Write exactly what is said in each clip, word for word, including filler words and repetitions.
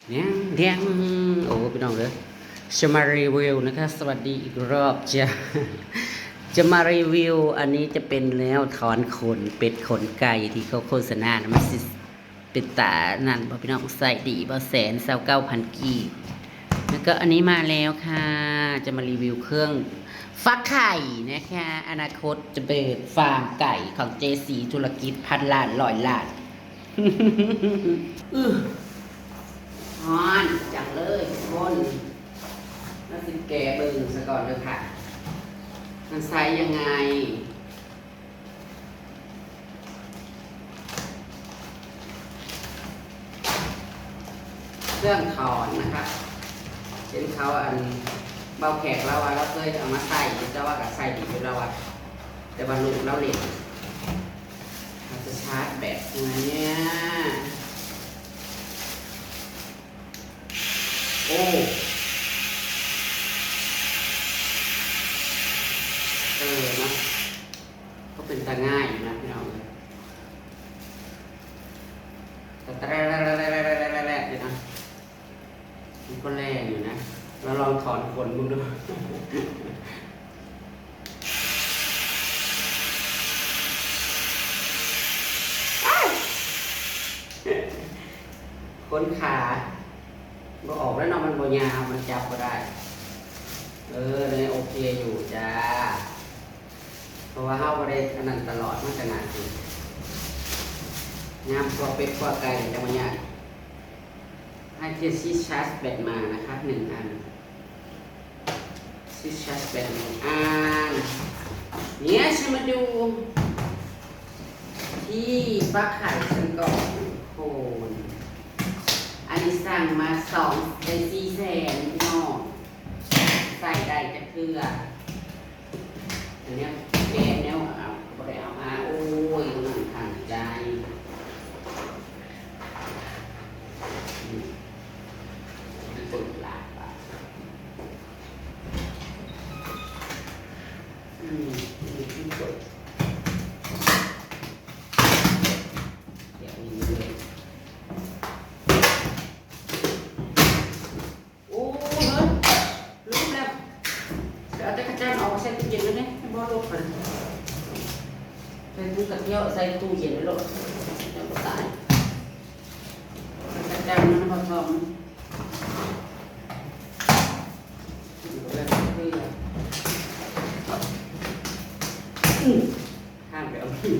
เดียงเดียง โอ้พี่น้องเด้อ จะมารีวิวนะคะ สวัสดีอีกรอบจ้ะ จะมารีวิว อันนี้จะเป็นแนวถอนขนเป็ดขนไก่ที่เขาโฆษณานะ มันสิเป็นตานั่นบ่พี่น้อง ใส่ดีบ่ แสนซาวเก้าพันกีบ แล้วก็อันนี้มาแล้วค่ะ จะมารีวิวเครื่องฟักไข่นะคะ อนาคตจะเปิดฟาร์มไก่ของเจซี ธุรกิจพันล้านร้อยล้าน อื้อฮ้อนจังเลยทุกคน มาสิแกะเบิ่งซะก่อนเลยค่ะ มันใช้ยังไง เครื่องถอนนะคะ เป็นเขาอันเบาแขกแล้วว่าเราเคยเอามาใส่ แต่ว่าก็ใส่ดีอยู่แล้วว่า แต่ว่าลูกเราเล่น เราจะชาร์จแบตยังไงเนี่ย โอ้ เออเนาะ ก็เป็นตาง่ายอยู่นะพี่น้องเอ้ย แต่แรกๆๆๆๆๆเลยนะ มันก็แรงอยู่นะ เราลองถอนขนมึงดู ขนขา บ่ออกแล้วเนาะ มันบ่ยาว มันจับบ่ได้ เออ เนี่ยโอเคอยู่จ้า เพราะว่าเฮาบ่ได้อันนั้นตลอด มันก็น่าสิงามกว่าเป็ดกว่าไก่ จังบ่ยาก ให้เจซีชาร์จแบตมานะคะ หนึ่งอัน ซีชาร์จแบตหนึ่งอัน เนี่ยฉันมาดู ที่ฟักไข่ฉันก่อนทุกคน อันนี้สั่งมาสอง ได้สี่แสนพี่น้อง ใส่ได้จักเทื่อ อันเนี้ยแกะแนวเอา บ่ได้เอามา โอ้ย นั่งทางใจ อืม เปิดหลายบาท อืม นี่ที่เปิด แกะนี่เลย โอ้ย เฮ้ย ลืมแล้ว เดี๋ยวเอาจักรจันทร์ออกมาใส่ตู้เย็นแล้วเนี่ย ให้บอสลบก่อน ใส่ตู้กับเที่ยว ใส่ตู้เย็นไว้โลด เดี๋ยวก็ตาย จักรจันทร์มันพอทอง อืม ข้ามไปเอาที่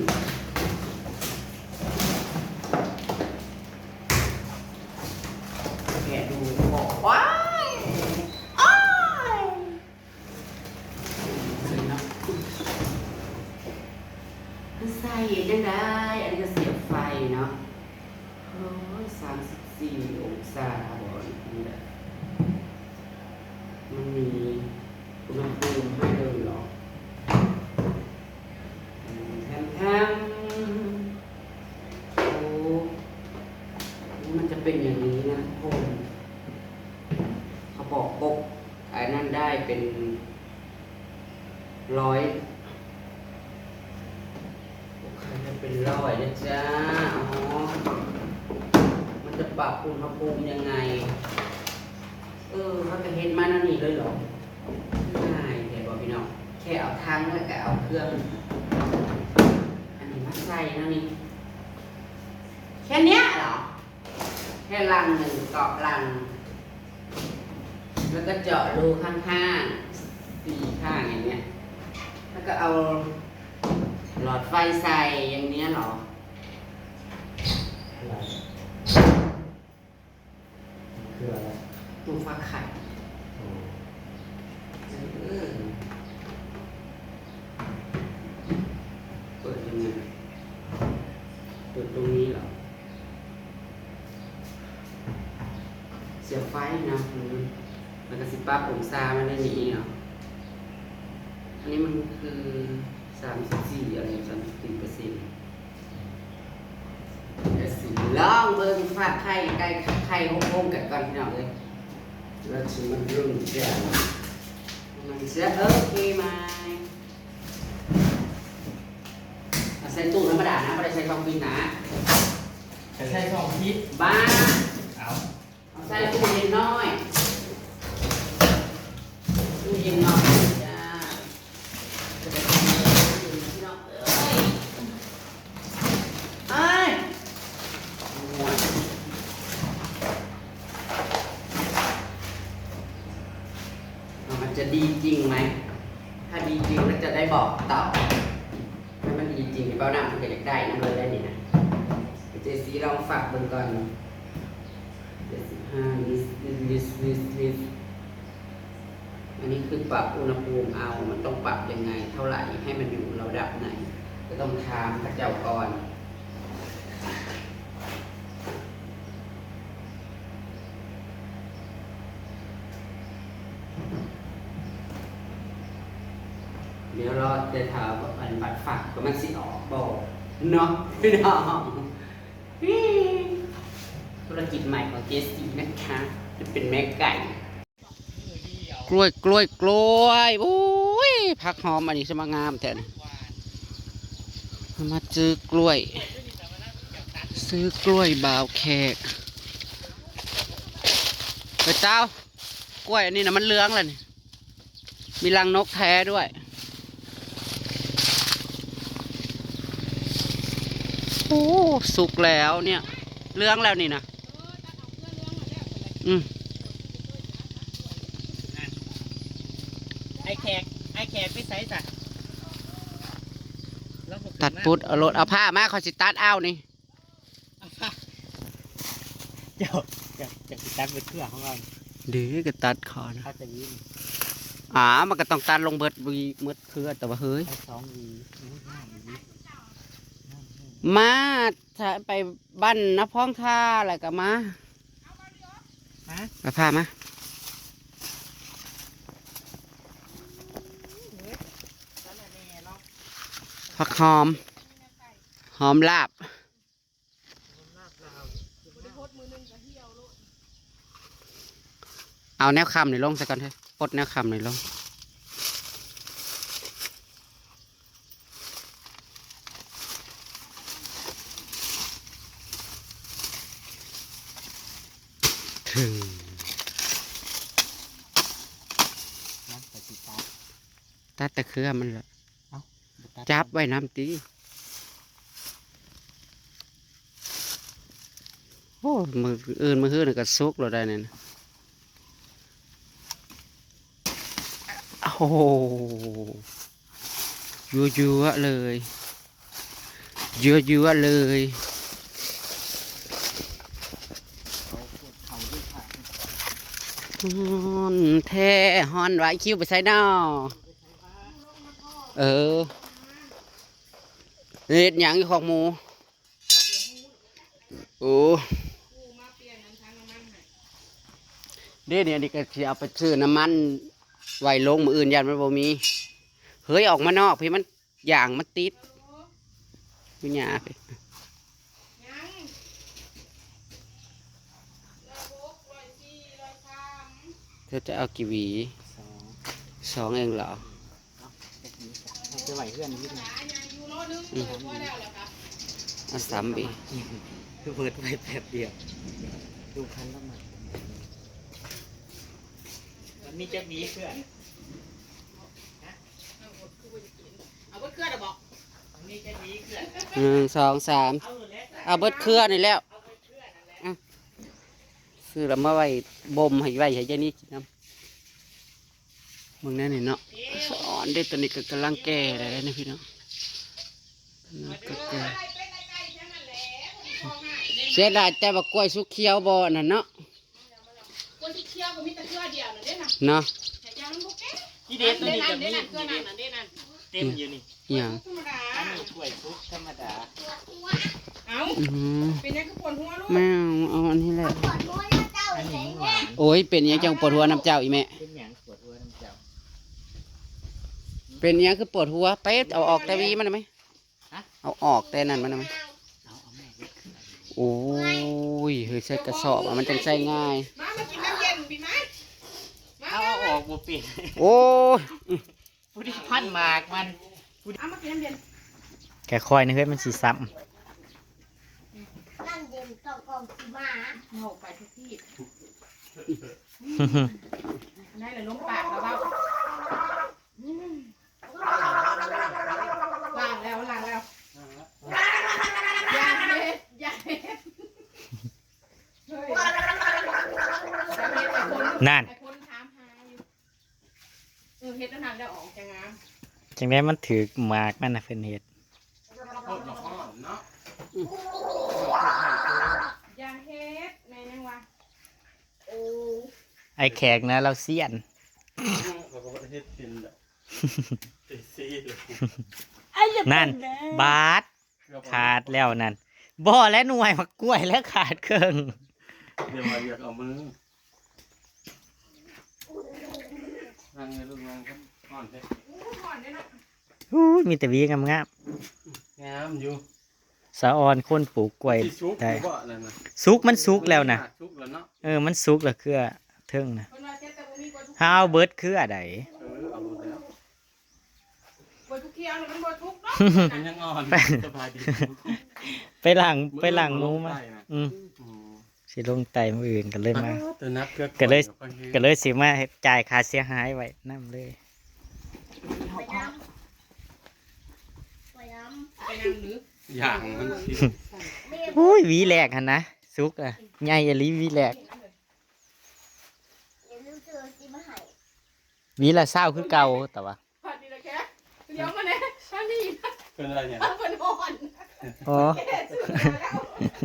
แกะดูบอก ว้าย อ้าย ใส่จั่งใด อันนี้ก็เสียบไฟเนาะ โอ้ย สามสิบสี่องศาบ่ นี่แหละ มันมีอุณหภูมิให้เลยเหรอ แทมแทม โอ้ มันจะเป็นอย่างนี้นะทุกคน เขาบอกปกไอ้นั่นได้เป็นร้อย โอเค เป็นร้อยนะจ๊ะ อ๋อ มันจะปรับอุณหภูมิยังไง เออ เขาจะเฮ็ดมาแนวนี้เลยเหรอ ง่ายแท้บ่พี่น้อง แค่เอาถังแล้วก็เอาเครื่อง อันนี้มาใส่แนวนี้ แค่เนี้ยเหรอ แค่รังหนึ่ง เกาะรัง แล้วก็เจาะรูข้างๆ สี่ข้างอย่างเงี้ย แล้วก็เอาหลอดไฟใส่อย่างเนี้ยเหรอ อะไร คืออะไร ตู้ฟักไข่ อ๋อ เออ เปิดยังไง เปิดตรงนี้เหรอ เสียบไฟนะ อืม แล้วก็สิปรับองศามันได้นี่เนาะ อันนี้มันคือ สามสิบสี่ อะไร สามสิบสี่เปอร์เซ็นต์ เดี๋ยวสิลองเบิ่งฟักไข่ ไก่ไข่โฮมๆกันก่อนพี่น้องเอ้ย แล้วสิมันรุ่นแก่ มันจะโอเคไหม เอาใส่ตู้ธรรมดานะ บ่ได้ใส่ช่องฟรีซนะ ใส่ช่องฟรีซ บ้า เอา ใส่ตู้เย็นน้อย ตู้เย็นน้อยจ้า จะไปทำอะไรตู้เย็นพี่น้องเอ้ย ไอ้ มันจะดีจริงไหม ถ้าดีจริงก็จะได้บอกต่อ ถ้ามันดีจริงเป้าหน้ามันก็อยากได้นั่นเลยได้นี่นะ เจซีลองฝากเบิ่งก่อน เจ็ดสิบห้า list list list list list อันนี้คือปรับอุณหภูมิเอา มันต้องปรับยังไง เท่าไหร่ ให้มันอยู่ระดับไหน ก็ต้องถามพระเจ้าก่อน เดี๋ยวรอแต่ถามว่าอันบัตรฝากก็มันสิออกบอกเนาะพี่น้อง ธุรกิจใหม่ของเจซีนะคะ จะเป็นแม่ไก่ กล้วย กล้วย กล้วย โอ้ย ผักหอมอันนี้สมางามแท้นี่ มาซื้อกล้วย ซื้อกล้วยบ่าวแขก ไปเจ้า กล้วยอันนี้นะมันเหลืองแล้วนี่ มีรังนกแท้ด้วย โอ้ สุกแล้วเนี่ย เหลืองแล้วนี่นะ อืม ไอ้แขก ไอ้แขกไปใส่จ้ะ แล้วก็ขึ้นมา ตัดปุ๊ดเอารถ เอาผ้ามา ขอยสิตัดเอานี่ เอาผ้า เจ้า เจ้า เจ้าสิตัดเบิดเครือของเรา เดี๋ยวก็ตัดคอนะ เขาจะยิ้ม อ่า มันก็ต้องตัดลงเบิดวีเบิดเครือ แต่ว่าเฮ้ย เอาสองวี อุ้ย ห้าวี ห้าวี มา ถ้าไปบ้านนพองท่าอะไรก็มา ฮะ เอาผ้ามา ผักหอม หอมลาบ เอาแนวคำนี่ลงซะก่อนเถอะ ปลดแนวคำนี่ลง ถึง น้ำใส่สีฟ้า ตัดแต่เครือมันละ เอ้า บ่ตัด จับไว้น้ำตี โอ้ มืออื่นมือหื้อนี่ก็สุกแล้วได้เนี่ยนะ โอ้โห ยั่วๆเลย ยั่วๆเลย ฮ้อนแท้ ฮ้อนหวาย คิวไปไสน้อ เออ เฮ็ดหยังอยู่คอกหมู โอ้ เด้เนี่ย อันนี้ก็สิเอาไปซื้อน้ำมันไว้ลงมื้ออื่น ย่านมันบ่มี เฮ้ย ออกมานอกพี้ มัน ยางมันติด อยู่หญ้าพี้ เธอจะเอากี่หวี สอง สองเองเหรอ เอาจะไหวเพื่อนนิดนึง อืม เอาสามหวี คือเปิดไว้แป๊บเดียว ดูคันละหมาด มันมีจักหวีเพื่อน เอาเบิดเครือน่ะบอก มันมีจักหวีเพื่อน หนึ่ง สอง สาม เอาเลย เอาเบิดเครือนี่แล้ว เอาเบิดเครือนั่นแหละ อ่ะ ซื้อแล้วมาไว้บ่มให้ไว้ให้ยายนี่กินน้ำ มึงแน่นี่เนาะ สอนเด้อ ตอนนี้ก็กำลังแก่แล้วนะพี่น้อง ก็แก่ เสียดายแต่ว่ากล้วยสุกเขียวบ่นั่นเนาะ กล้วยสุกเขียวก็มีแต่เครือเดียวนั่นเด้นะ เนาะ แต่ยังมันบ่แก่ ที่เด็ดตัวนี้ก็มี นั่นเด้นั่น เครือนั่นนั่นเด้นั่น เต็มอยู่นี่ อหย่าง ธรรมดา อันนี้กล้วยสุกธรรมดา เอ้า อืม เป็นยังคือปวดหัวลูก แม่เอาอันนี้แหละ ปวดหัวเจ้า อันนี้หวาน โอ้ย เป็นหยังจังปวดหัวน้ำเจ้าอีแม่ เป็นหยังปวดหัวน้ำเจ้า เป็นหยังคือปวดหัว ไปเอาออกแต่หวีมันได้ไหม ฮะ เอาออกแต่นั่นมันได้ไหม เอา เอาแม่เฮ็ดคือ โอ้ย เฮ้ย ใส่กระสอบอะ มันจังใส่ง่าย มา มากินน้ำเย็นพี่มา มา เอา มา เอาออกบ่เป็น โอ้ย ผู้ที่พันหมากมัน เอามากินน้ำเย็น แกะคอยนะเฮ้ย มันสิซ้ำ นั่งเย็นต้องกองสิมา โอ้ไปทุกที่ ได้เลยลงปากแล้วเปล่าอืมล้างแล้วล้างแล้ว อย่าเฮ็ดอย่าเฮ็ดเฮ้ยอย่าเฮ็ดไอ้คน นั่น ไอ้คนถามหาอยู่เออเฮ็ดแล้วทำได้ออกจะงาม จังได้มันถือหมากมันนะเพิ่นเฮ็ด โคตรละอ่อนเนาะ อย่าเฮ็ดแม่ยังวะโอ้ ไอ้แขกนะเราเสี้ยน เราก็บ่ได้เฮ็ดเป็นแบบเอซี่เลย นั่น บาด เกือบ ขาดแล้วนั่นบ่และหน่วยมะกล้วยแล้วขาดเครื่อง เดี๋ยวมาเรียกเอามือนั่งเลยลูกนั่งครับอ่อนเลย อู้ก่อนเนี่ยเนาะ อู้ยมีแต่หวีงาม งามอยู่ ๆ สะออนคนปลูกกล้วย ที่ซุก ได้ หรือว่าอะไรนะ สุกมันสุกแล้วนะ ซุกแล้วเนาะ เออมันสุกแล้วเครือเทิงนะ คนว่าเช็ดแต่บ่มีกล้วยทุก ถ้าเอาเบิดเครือใด เออเอาหมดแล้ว กล้วยทุกเที่ยวเลยมันบ่ทุกเนาะ มันยังอ่อนสบายดี ไปล้างไปล้างหมูมา ไปนะ อืม อืม สิลงไต่มื้ออื่นก็เลยมา ตัวนักเกือก ก็เลย ก็ ก็เลยสิมาจ่ายค่าเสียหายไว้นำเลย ไปน้ำไปน้ำหรือ อย่างมันสิ อุ้ยหวีแรกหั่นนะสุกอ่ะใหญ่อีหลีหวีแรก เดี๋ยวลูกเธอซื้อมาให้ หวีละซาวคือเก่าแต่ว่า ผัดดีละแค่เดี๋ยวมาเนี่ยฉันนี่ เป็นอะไรเนี่ย เอาเป็นอ่อน อ๋อ แก่สุดแล้ว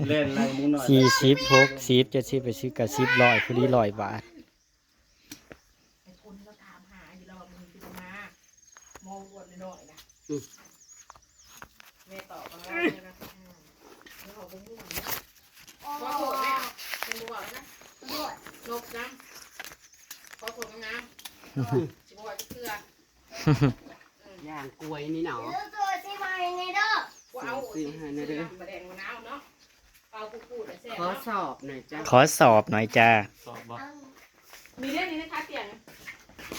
เล่นอะไรหมูหน่อย สี่สิบหกสิบเจ็ดสิบแปดสิบเก้าสิบร้อยพอดีร้อยบาท ไอ้คนก็ถามหาอยู่แล้วว่ามึงคือมามองบนหน่อยนะแม่ตอบมาแล้วนะแล้วเขาก็ง่วงนะขอโทษแม่เป็นบวกนะขอโทษนกน้ำขอโทษน้ำสิบวกจะเกลือ อย่างกล้วยนี่เนาะ ลูกเธอซื้อมาให้ในเด้อ ว่าเอาโอ้ยสิซื้อน้ำมาแดงมะนาวเนาะเอาปูปูแต่แซ่บ ขอ เนาะ สอบหน่อยจ้ะ ขอสอบหน่อยจ้า สอบบ่ มีเรื่องนี้นะคะเตียง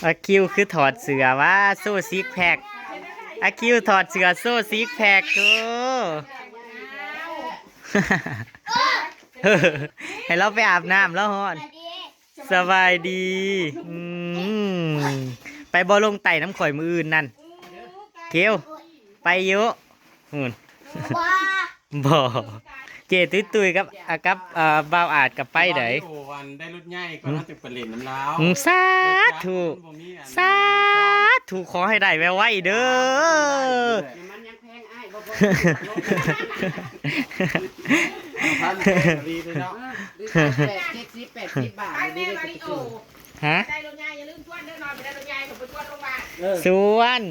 อาคิวคือถอดเสื้อว่าโซ่ซิกแพคอาคิวถอดเสื้อโซ่ซิกแพคโธ่ ให้เราไปอาบน้ำแล้วฮ้อน สวัสดี สบายดีอืมไปบ่ลงไต่น้ำข่อยมืออื่นนั่นเกลไปอยู่หุ่น ว่า บ่เกตุ้ยตุ้ยกับอ่ะกับเอ่อบ่าวอาจกับไปได โอ้วันได้รถใหญ่ก็น่าจะไปเล่นน้ำลาว อืมสาธุ สาธุขอให้ได้ไวๆเด้อ มันยังแพงอ้ายบ่พอ พันแปดดีเลยเนาะ หรือแปดเจ็ดสิบแปดสิบบาท ไป นี่ แม่ ได้ มาริโอ ฮะ ได้รถใหญ่อย่าลืมชวนเด้อนอนไปได้รถใหญ่ผมไปชวนโรงพยาบาล สวน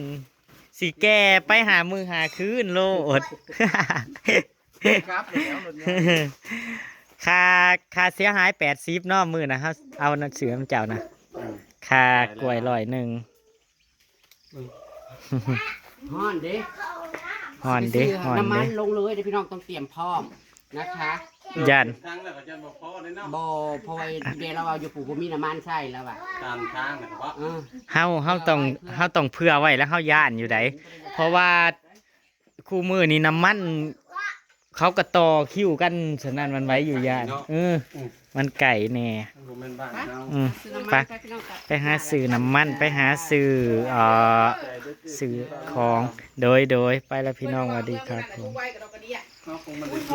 สิแก่ไปหามือหาคืนโลด ครับแล้วรถใหญ่ ค่าค่าเสียหายแปดสิบเนาะมื้อนะเฮาเอาหนังสือน้ำเจ้านะค่ากล้วยร้อยหนึ่ง ฮ้อนเด้ ฮ้อนเด้ ไปซื้อ ฮ้อน น้ำมั เด้ นลงเลยเด้อพี่น้องต้องเตรียมพร้อมนะคะ ย่าน ทั้งแล้วก็จะบอกพ่อได้เนาะ บ่เพราะว่าเดี๋ยวเราเอาอยู่ปู่บ่มีน้ำมันใส่แล้วอ่ะ ตามทางนะครับ เออ เฮาเฮาต้องเฮาต้องเผื่อไว้แล้วเฮาย่านอยู่ไดเพราะว่าคู่มื้อนี้น้ำมัน เขาก็ต่อคิวกันสนั่นหวั่นไหวอยู่ย่านเออ มันไกลแน่ มันเป็นบ้านเฮา อืม ซื้อน้ำ ไป มันไปพี่น้องกลับ ไปหาซื้อน้ำมันไปหาซื้อเอ่อซื้อของโดยโดยไปแล้วพี่น้องสวัสดีครับผม เขาคงมันได้โท